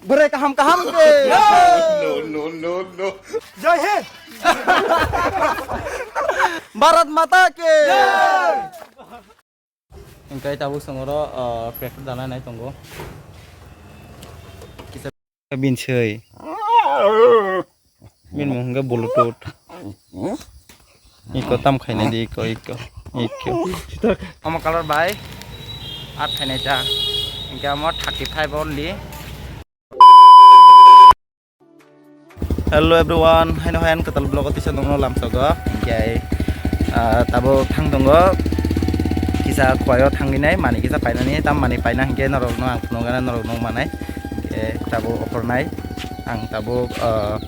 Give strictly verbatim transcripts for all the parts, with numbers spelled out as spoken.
Bwrwi kaham kaham ke. No, no, no, no. Jai Hind. Bharat Mata ke. Hingke tabuk songoro, ah, petrol dana nai tongo. Kisa bin soi. Min mung hingke Bluetooth. Iko tam khainai di, iko, iko, iko. Omo color bai. At khainai ta. Hingke omo thirty five only. Hello everyone, haino hayan kwtal vlog o tisa nongno lamsogo. Hingke, ah, tabuk thang tongo. Kisa khwlaio thangwi nai, mani kisa painani, tam mani paina hingke norokno ang phunukgana norok nukmanai. Hingke tabuk okhornai, ang tabuk, ah,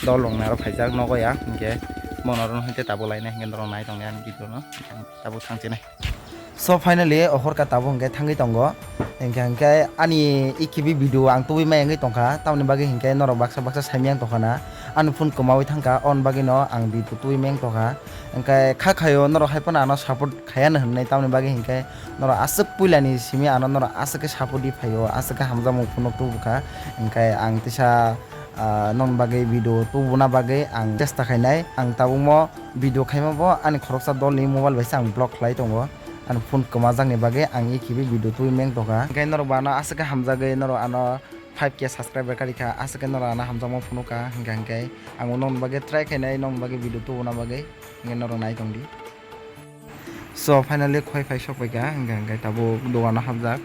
dol rokni aro phaijak nogo ya. Hingke bono oro hingke tabuk lainai hingke norok nai tongdi ani video no. Tabuk thangchinai. So finally, ohor ka tabuk hingke thangwi tongo. Hingke, hingke ani E K B video ang tubui mai wngwi tongkha. Tamoni bagwi hingke norok baksa baksa saimyang tongkha na. Ani phone kwmawi thangkha, on bagwi no ang video tubui mai wng tongkha. Hingke kha khaio norok hai phano ano support khaya no hwnwi, tamoni bagwi hingke norok aswk puilani simi ano norok aswk khe support di phaio, aswk khe hamjakmung phunuk tubukha. Hingke ang tisa, ah, nokni bagwi video tubuna bagwi ang chesta khainai. Ang tabukmo video khaima bo ani khoroksa dolni mobile bai se ang vlog khlai tongo. Ani phone kwmajakni bagwi ang E K B video tubui meng tongkha. Hingke norok bo ano aswk khe hamjagwi norok ano five K subscriber karikha, aswk khe norok ano hamjakma phunukha. Hingke hingke ang nokni bagwi try khainai, nokni bagwi video tubuna bagwi. Hingke norok nai tongdi. So finally khoi phai sokpaikha, hingke hingke tabuk dogano hapjak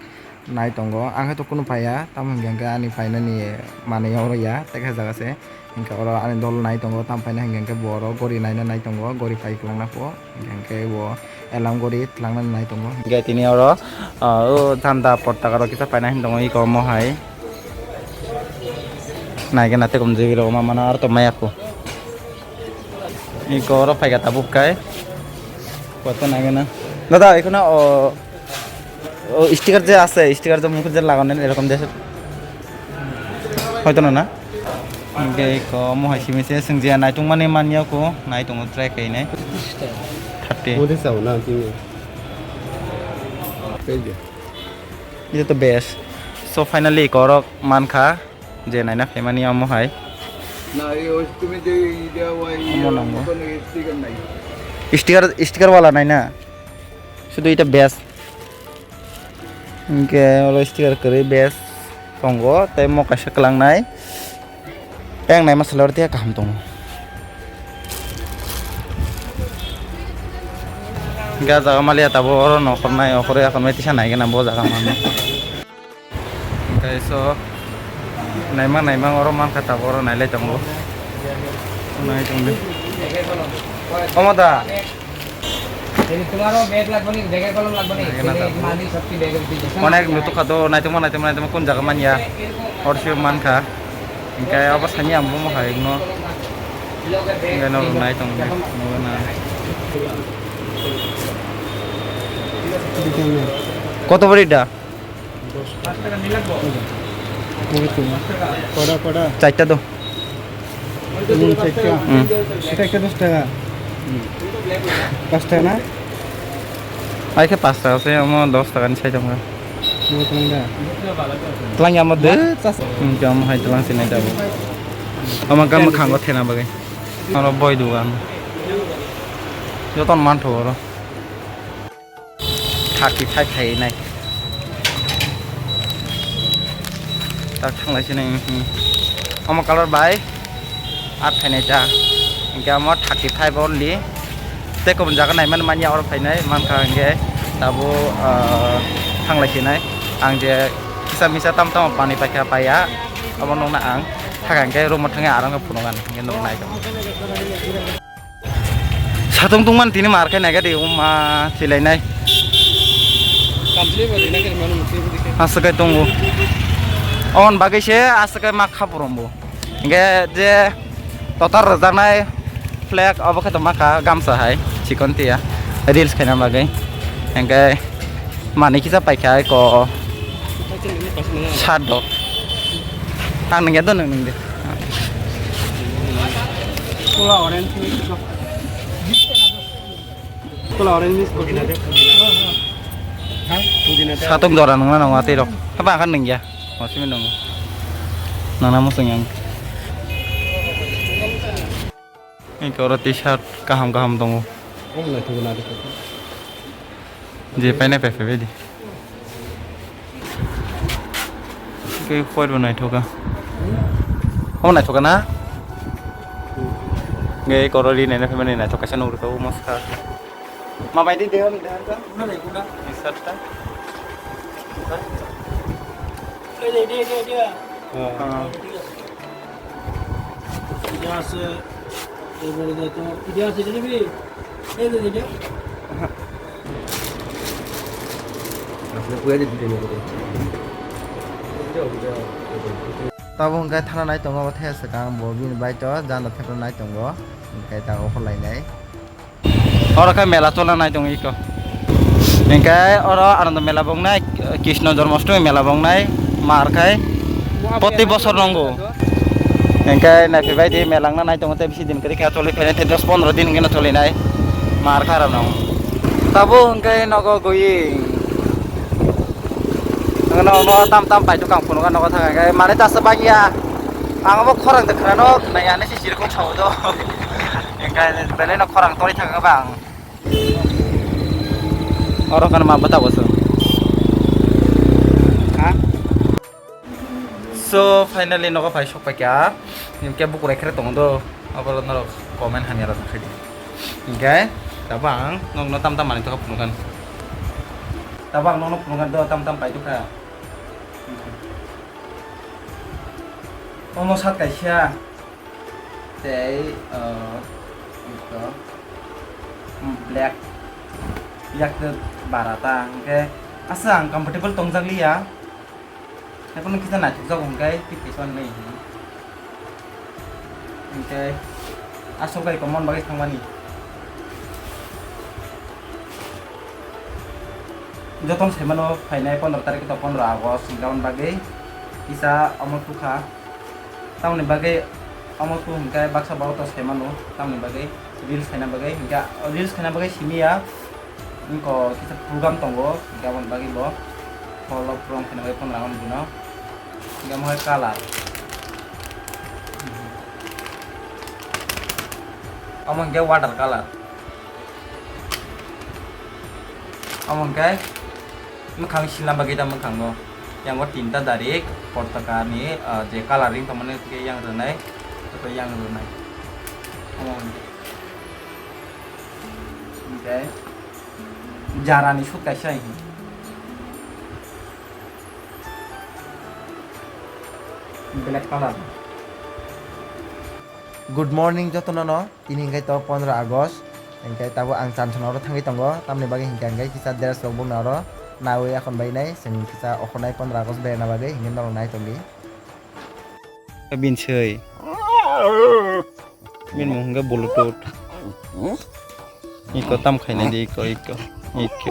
nai tongo. Ang khe to kunu phaiya, tamo hingke hingke ani phainani manwi oro ya, tei khe jaga se. Hingke oro ani dol nai tongo, tam phaina hingke hingke bo oro gori naina nai tongo, gori phai kwlangna pho, hingke hingke bo alarm gori twlangna nai tongo. Hingke tini oro, ah, o janda portaga rok kisa paina hin tongo, iko omo hai. Naikhe na tei kom jigiro ma mano aro to maya ko. Iko oro phaikha tabuk kai. Kota naikhe na. Dada, এখানে, ও, ও, স্টিকার যে আছে, স্টিকার যে মুখে যে লাগানো, এরকম দেশে হয়তো না, না? Hingke iko omo hai simi se, chwng je naitung mani manya ko, nai tongo try khainai. Thirty. Mode sao na tini. Page. Ito to best. So finally iko orok mankha. Je naina phaimani omo hai. Na, ei, oi, tumi je, ide, oi, omo nango. Kono sticker nai. Sticker, sticker wala naina. Sudu ita best. Hingke oro sticker kwrwi best tongo, tei mo kaisa kwlangnai. Tei ang naima salai oro tei kaham tongo. Hingke ah jaga maliya tabuk oro nokhornai, okhorwi akhornai tisa naigena bo jaga mano. Hingke so naimang naimang oro mankha tabuk oro nailai tongo. Nai tongdi. Omo da. তোমারও ব্যাগ লাগবে নি? ব্যাগের কলম লাগবে নি? Nai gana tabuk. Onek lutuk kha do, naitongma, naitongma, naitongma, kun jaga manya. Hor sio mankha. Hingke obo sani ang bomo hai no. Hingke no nai tong, no na. কত বড়ি এটা? কটা, কটা? চারটা দাও। হুম, চারটা। হুম। এটা একটা দশ টাকা। পাঁচ টাকা না? Ai khe পাঁচ টাকা se, omo দশ টাকা ni sai tongkha. Omo twlang da? Twlang ya omo de. Chas. Hmm, khe omo hai twlang sinai tabuk. Omo khe mwkhango thena bagwi. Oro boi dugan. Joto mantho oro. Thirty five khai nai. Tak thanglai sini, hmm. Omo color bai. At phainai ta. Hingke omo thirty five only. Tei kubun jaga naiman manya oro phainai mankha hingke tabuk, ah, thanglai sinai. Ang je kisa misa tam tamo pani paikha paiya. Omo nukna ang thaka hingke room o thangya arang phunukgan hingke nuknai. Satung tungmani tini mar khe naikhe de, um, ah, silainai. Aswk khe tongo. On bagwi se aswk khe ma khaphurumbo. Hingke je total rwjaknai flag obo khe tongma kha gamsa hai chikon tiya reels khaina bagwi. Hingke Mani kisa paikha ko sat dok. Ang nungya do nung nungdi. Kola orange mix. Kola orange mix. Satung jora nungna nung atwi rok. Haba akan nungya. Masih menunggu. Nana muchung yang. Ini koro t-shirt kaham kaham tongo. Omo naithok na. Je paina paiphai baidi. Kei photo bo naithoka. Omo naithoka na? Nge koro ri naina phaimani naithok kaisa nugri tongo maska. Ma bai di dehan dehan ta. Ni sat ta. Ei de de de de. Ah. Iya se. Ei bole de to. Iya se de bi. Ei de de. Asle kuya de video ni. Tabuk hwnkhe thana nai tongo, obo thaya swkang bo bini bai to janda thepra nai tongo, hwnkhe ta okhor lainai. Oro khe mela cholna nai tongo iko. Hwnkhe oro Ananda mela bo wngnai, Krishna Janmashtami mela bo wngnai, mar khai proti bosor nongo. Hwnkhe naiphi bai di mela wngna nai tongo tei bisi din kwrwi khe choli phainai tei dos pondro din hwnkhe no cholinai mar kha rok no. Tabuk hwnkhe nogo goi. Nogo tam tam pai thok ang phunukha nogo thang hwnkhe manwi ta swbang ya. Ang obo khorang de khwrano khwnai ani se sirkung sao do. Hwnkhe belai no khorang toli thang bang. Oro kan ma bata boso. Ha? So finally nogo phai sok paikha. Hwnkhe bukurai khere tongo do. Abo norok comment hamya rok khai di. Hwnkhe tabang nokno tam tam manwi thok phunukhan. Tabang nokno phunukhan do tam tam pai thokha. Omo sat kaisa. Tei, ah, ito, hmm, black, yak tei bara ta, hwnkhe asa ang comfortable tongjak liya, haikhe no kisa naithokjago hwnkhe tithai swngnai hwnkhe aswk bai common bagwi thangmani. Jotono saimano phainai pondro tarik to pondro August hwnkhe aboni bagwi kisa omo thukha. Tamoni bagwi omo tu hwnkhe baksa borok to saimano, tamoni bagwi reels khaina bagwi, hwnkhe reels khaina bagwi simi ya, wngkha kisa program tongo, hwnkhe aboni bagwi bo follow from khaina bagwi phone rang bino, hwnkhe omo hai colour, omo hwnkhe water colour, omo hwnkhe. Mwkhang silna bagwi da mwkhango. Yango tinta darik portaka ni, ah, je coloring tongmani hwnkhe yang rwnai, tei yang rwnai. Omo hwnkhe. Hwnkhe jara ni shoot kaisa hai. Black colour. Good morning jotono no. Tini hwnkhe to pondro August, hwnkhe tabuk ang Chansona oro thangwi tongo, tamoni bagwi hwnkhe ang kisa dress rok bono oro nawi akhon bai nai, chwng kisa okhornai pondro August beraina bagwi hwnkhe norok nai tongdi. Bini swi. Bini mung hwnkhe Bluetooth. Iko tam khainai di, iko, iko, iko.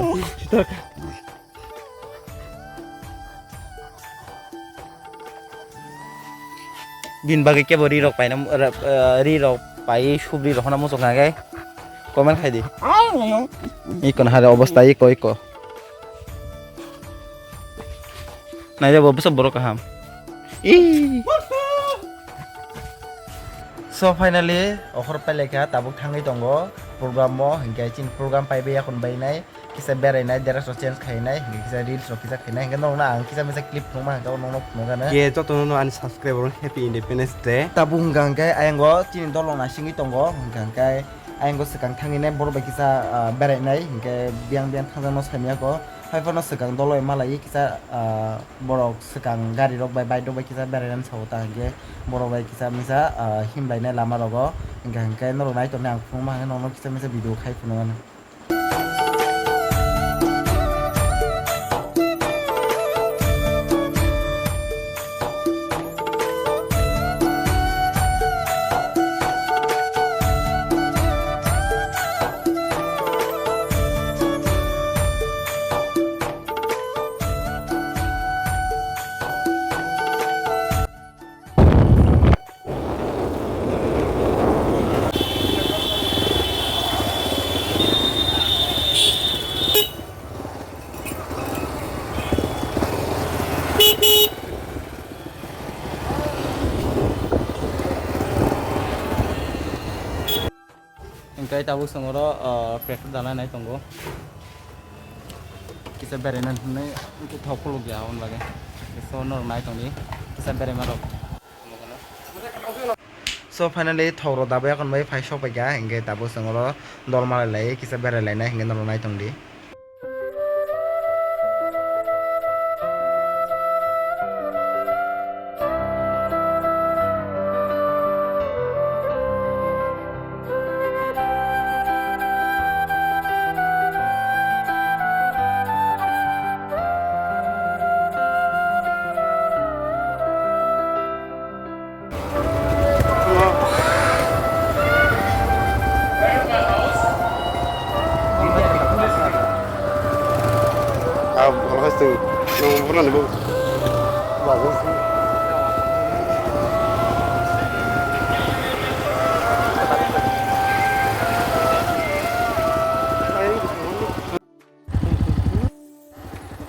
Bini bagwi kebo ri rok paina, eh, ri rok pai subri rok hwnna muchung kha khe comment khai di. Iko na hare obostha iko iko. Naijabo bwsa borok kaham. Ih. So finally okhor pailai kha tabuk thangwi tongo program o hinkhe chini program paibai yakhon bainai. Kisa berainai, dress rok change khainai, hinkhe kisa reels rok kisa khainai, hinkhe norokno ang kisa misa clip phunukma hinkhe norokno phunukgana. Ye jotono no ani subscriber rok happy Independence Day. Tabuk hwnkha hinkhe ayang o chini dolong naisingwi tongo, hwnkha hinkhe ayang o swkang thangwi nai borok bai kisa, ah, berainai, hinkhe biyang biyang thangjakno saimya kho. Haiphano swkang doloi malaiwi kisa, ah, borok swkang gari rok bai bike rok bai kisa berainani sao ta hinkhe borok bai kisa misa, ah, himlainai lama rogo, hwnkha hinkhe norok nai tongni ang phunukma hinkhe norokno kisa misa video khai phunukgana. Tei tabuk chwng oro, ah, petrol dalai nai tongo. Kisa beraina hinwi thok khuluk ya, aboni bagwi. So, norok nai tongdi. Kisa beraima rok. So, finally, thok rok dabwi yakon bai phai sok paikha, hinkhe tabuk chwng oro dol malai lai, kisa berai lainai, hinkhe norok nai tongdi. Ah, wala hai tu, no, wala ni bo.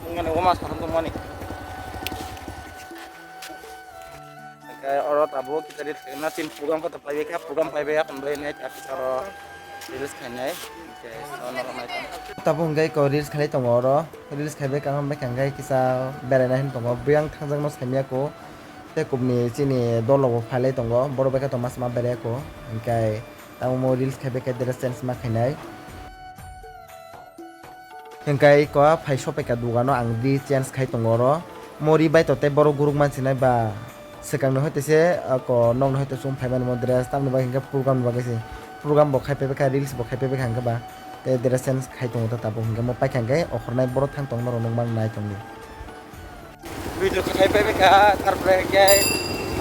Wngmani, o mas kaham tongmani. Hingke oro tabuk kita reels khaina tin program khe to paibai kha, program paibai ya, hwnbai nai ta kisa oro reels khainai. Hingke sono rok nai tong. Tabuk hingke ko reels khailai tongo oro. Reels khaibai kaham bai kha hingke kisa beraina hin tongo. Buyang thangjak no saimya ko. Tei kubni chini dolo bo phailai tongo. Borok bai khe to mas ma berai ko. Hingke Tamo mo reels khai bai khe dress change ma khainai. Hingkai ko phai sopai kha dogano ang ri change khai tongo oro. Mo ri bai to tei borok guruk mansinai ba swkang ni hoite se, ah, ko nok ni hoite chum phai mani mo dress tamni bagwi hingke program ni bagwi se. Program bo khai pai kha reels bo khai pai kha hingke ba tei dress change khai tongo ta tabuk hingke mo paikha hingke okhornai borok thang tong norok nukmang nai tongdi. Video khe khai pai kha, tarpore hingke,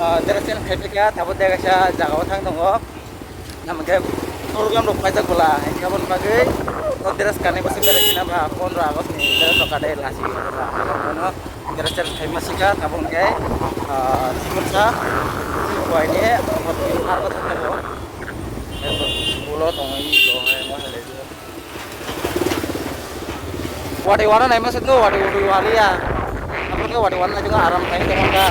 ah, dress change khai pai kha, tabuk de kaisa jaga o thang tongo. Namo khe program rok paijak bwla, hingke aboni bagwi o dress kanwi bwswk berai khina ba pondro August ni dress rok kadai lasi. Ano dress change khai ma sika, tabuk hingke, ah, Simonsa, Koini, Arbo thang tongo. Ulo tongo, tongo, mo hele. Watwi wana naima se do, watwi watwi waliya. Abo khe watwi wana naijak aram khai tongma kha.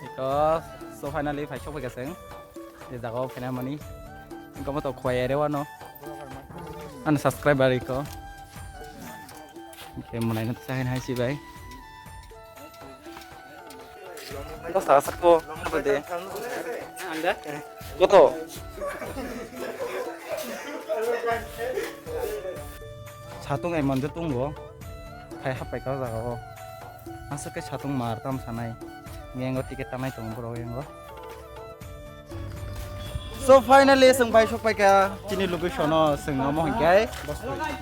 Eko, so finally phai sok phaikha chwng. Je jaga o phaina mani. Engkho mo to khwai ere wano. Ani subscriber eko. Khe mwnai no sa hai si bai. Ko sa sa ko de. Anda? Koto? Satung ai manja tungbo. Phai hapai ka jaga o. Aswk khe satung mar tam sanai. Ngengo ticket tanai tongo borok ngengo. So finally chwng bai sok paikha chini location o, chwng omo hwnkhe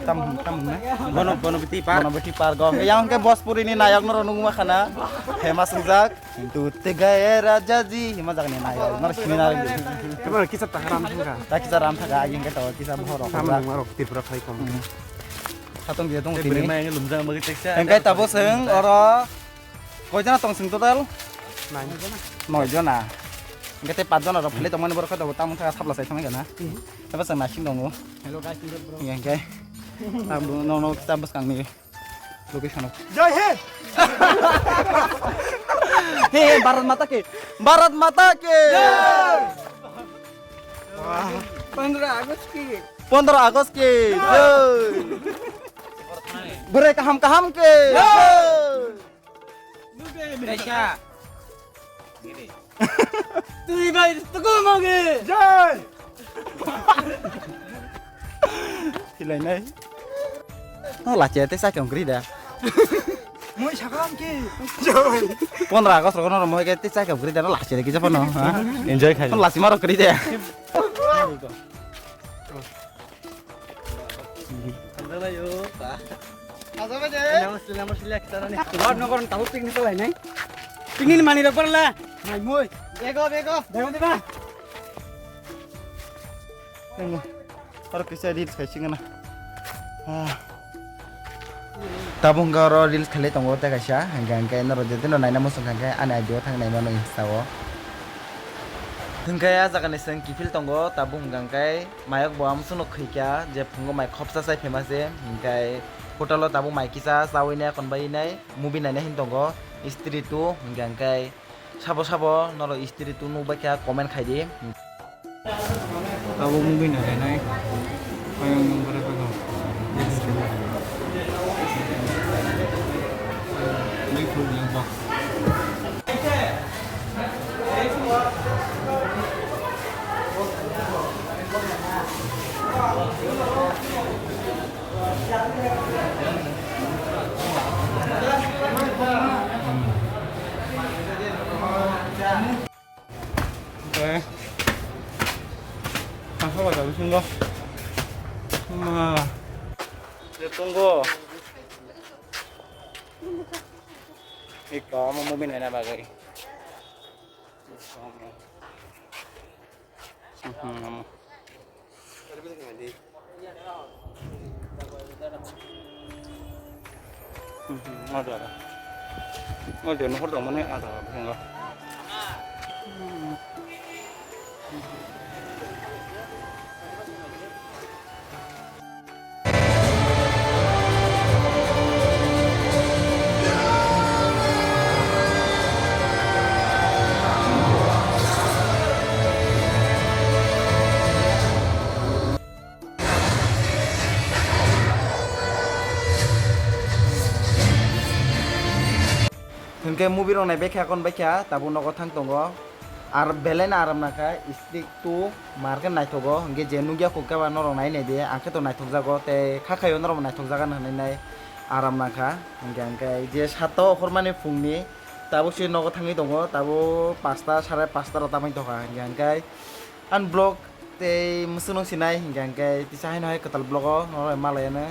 tam tam hwnna Bono Bonobiti Park. Bonobiti Park o hwnkhe yang hwnkhe Bhojpuri ni nayok norok nukma khana famous wngjak. Kintu te gaye raja ji hima jagani nayok norok sini na ringdi. Emang kisa taharam thangka. Ta kisa ram thaka agi hwnkhe to kisa bohor rok. Tamo nang marok Tripura phai kom. Satung dia tong tini. Bwrwi mai lumjang bagi teksa. Hwnkhe tabuk chwng oro Koi jona tong chwng total? Nine. Noi jona. Hingke tei pach jona rok philai tongmani borok khe tabuk tamoni thaka thapla sai thangwi gana. Mhm. Tei bwswk naising tongo. Hello guys, bro. Hingke hingke. Tabuk no no kita bwskang ni location. Jai Hind! He he, Bharat Mata ki! Bharat Mata ki! Jai! Wah. Pondro August ki! Pondro August ki! Jai! Bwrwi kaham kaham ki! Jai! Jai! Kaisa. Twi bai tuku magi. Jai. Hilai nai. Oh, lachi ate sa kyong kri da. Moi sakam ki. Jai. Pondro August rogo no moi ke te sa kyong kri da no lachi de ki japa no. Enjoy khai. Lachi maro kri de. Hamjaknai o, ba. Hamjaknai de. Nang sila, nang sila, kita ni. Ward nokor tabuk picnic khlainai. Picnic ni manwi rok barla. Mai moi. Bego, bego. Bego diba? Nang oro kisa reels khai singana. Ah. Tabuk hwnkhe oro reels khailai tongo tei kaisa. Hwnkhe, hwnkhe norok jephuru naina muchung kha hwnkhe ani I D o thang naimano Insta o. Hwnkhe a jaga ni chwng kiphil tongo, tabuk hwnkha hwnkhe mayok bo amswkno khwikha je phungo mai khopsa chai phaima se, hwnkhe hotel o tabuk mai kisa chawi nai, kon bai nai, movie naina hin tongo Stree two, hwnkha hwnkhe sabo sabo norok Stree two nukbaikha comment khaidi. Tabuk movie nainai. Ayang nung bara kano. Ni full yang bak. Oke. Masuk aja bisingo. Ma. Tunggu. Iko, mau movie naina bagwi. Mhm, amo. Mhm, ada, ada. Oh, dia nomor dong mana ada, enggak. Hwnkhe movie rok naibaikha, kon baikha, tabuk nogo thang tongo. Ar belai no aram nangkha, Stree two market naithogo, hwnkhe je nukya kok khe ba norok nai naidi, ang khe to naithokjago, tei kha khaio norok bo naithokjagan hinwi nai aram nangkha. Hwnkhe, hwnkhe je sato okhormani phungni tabuk se nogo thangwi tongo, tabuk pasta, sare pasta rok tamwi tongkha, hwnkhe, hwnkhe ani vlog tei mwswkno sinai, hwnkhe, hwnkhe tisa haino hai kwtal vlog o norok malaiano.